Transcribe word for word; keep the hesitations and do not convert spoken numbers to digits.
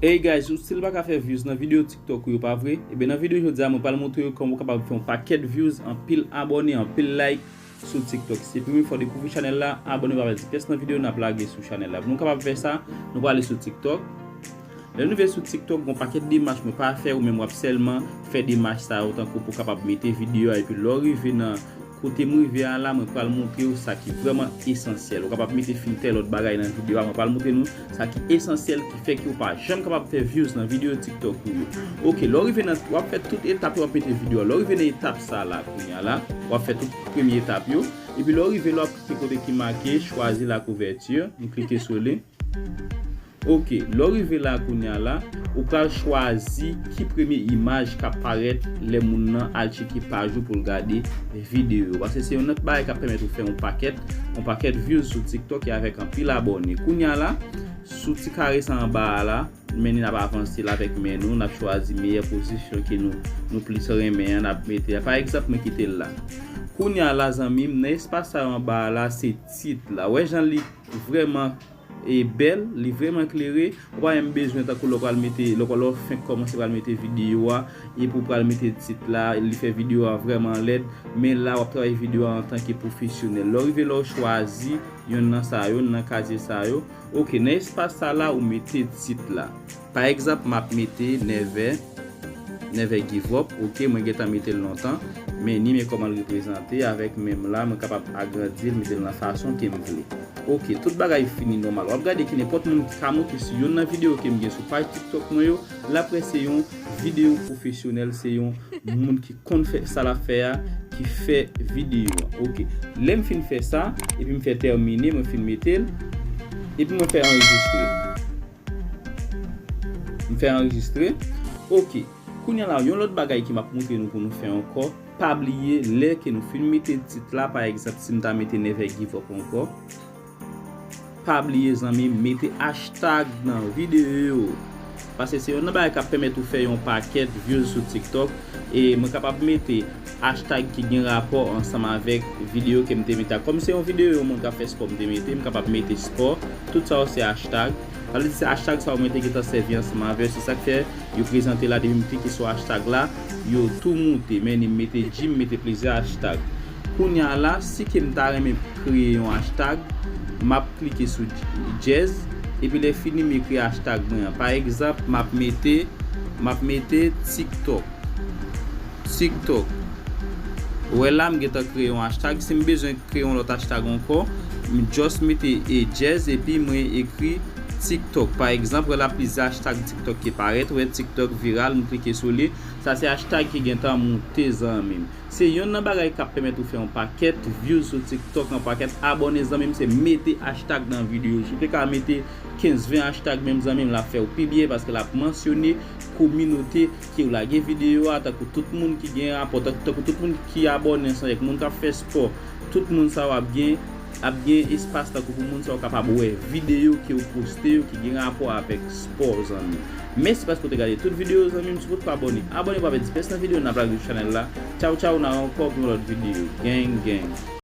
Hey guys, ou still pa ka fè views nan videyo TikTok ou yo, pa vre? Ebyen, nan videyo jodi a, mwen pral montre w kòman ou kapab fè yon pakèt views, anpil abòne, anpil like sou TikTok. Si se premye fwa w dekouvri chanèl la, abòne pa pèdi pyès nan videyo n ap lage sou chanèl la. Pou nou kapab fè sa, nou prale sou TikTok. Lè nou rive sou TikTok, gon pakèt demach mwen pa fè, ou menm w ap sèlman fè demach sa yo, tankou pou w kapab mete videyo a, epi lè w rive nan kote m rive a la, mwen pral montre w sa ki vrèman esansyèl. Ou kapab mete filtè, lòt bagay nan videyo a, mwen pral montre nou sa ki esansyèl ki fè ke w pa janm kapab fè views nan videyo TikTok ou yo. Ok, lè w rive nan, w ap fè tout etap yo, w ap mete videyo a. Lè w rive nan etap sa la, kounye a la, w ap fè tout premye etap yo. Epi lè w rive la, w ap klike kote ki make chwazi la couverture. M klike sou li. Ok, lè w rive la kounye a la, ou pral chwazi ki premye imaj k ap parèt lè moun nan al tcheke paj ou pou l gade videyo yo. Paske se youn nan bagay k ap pèmèt ou fè yon pakèt, yon pakèt views sou TikTok e avèk anpil abòne. Kounye a la, sou ti kare sa anba a la, men n ap avanse l avèk men nou, n ap chwazi meyè pozisyon ke nou, nou plis renmen an, n ap mete a. Pa egzanp, mwen kite l la. Kounye a la, zanmi m, nan espas sa yo anba a la, se tit la. Wè jan li vrèman e bèl, li vrèman klere. Ou pa menm bezwen tankou lè w pral mete, lè w, lè w fenk kòmanse pral mete videyo a, epi w pral mete tit la, li fè videyo a vrèman lèd. Men la, w ap travay videyo a antanke pwofesyonèl. Lè w rive la, w chwazi yonn nan sa yo, nan kazye sa yo. Ok, nan espas sa la, ou mete tit la. Pa egzanp, m ap mete nèvè, nèvè give up. Ok, mwen gentan mete l lontan. Men ni men kòman l reprezante avèk men m la, mwen kapab agrandi l, mete l nan fason ke m vle. Ok, tout bagay fini nòmal. W ap gade ke nenpòt moun ki ka monte sou youn nan videyo ke m gen sou paj TikTok mwen yo, l ap wè se yon videyo pwofesyonèl, se yon moun ki konn fè sa l ap fè a, ki fè videyo a. Ok, lè m fin fè sa, epi m fè tèmine, mwen fin mete l, epi mwen fè anrejistre. M fè anrejistre. Ok. Kounye a la, yon lòt bagay ke m ap montre nou pou nou fè ankò. Pa bliye, lè ke nou fin mete tit la, pa egzanp, si m ta mete Never Give Up ankò, pa bliye, zanmi m, mete hashtag nan videyo yo. Paske se youn nan bagay k ap pèmèt ou fè yon pakèt views sou TikTok. E mwen kapab mete hashtag ki gen rapò ansanm avèk videyo ke m te mete a. Kòm se yon videyo yon moun k ap fè spò m te mete, m kapab mete spò. Tout sa yo se hashtag. Sa vle di se hashtag sa yo mwen te gentan sèvi ansanm avè yo. Se sa k fè yo prezante la, depi m klike sou hashtag la, yo tou moute. Men ni m mete gym, m mete plizyè hashtag. Kounye a la, si ke m ta renmen kreye yon hashtag, m ap klike sou jazz, epi lè fini m ekri hashtag mwen an. Pa egzanp, m ap mete, m ap mete TikTok. TikTok. Ou wè la, m gentan kreye yon hashtag. Si m bezwen kreye yon lòt hashtag ankò, m just mete e jazz epi mwen ekri TikTok. Pa egzanp, wè la plizyè hashtag TikTok ki parèt. Ou wè TikTok viral, m klike sou li. Sa se hashtag ki gentan moute, zanmi m. Se youn nan bagay k ap pèmèt ou fè yon pakèt views sou TikTok, yon pakèt abòne, zanmi m, se mete hashtag nan videyo. Si w te ka mete kenz, ven hashtag menm, zanmi m, l ap fè w pi byen paske l ap mansyone kominote ke w lage videyo a, tankou tout moun ki gen rapò, tank-, tankou tout moun ki abòne ansanm avèk moun k ap fè spò, tout moun sa yo ap gen, ap gen espas tankou pou moun sa yo kapab wè videyo ke w poste yo ki gen rapò avèk spò, zanmi. Mèsi paske w te gade tout videyo, zanmi m. Si w potko abòne, abòne pou w pa pèdi pyès nan videyo n ap lage sou chanèl la. Tchaw, tchaw, n a wè ankò pou yon lòt videyo. Gang, gang.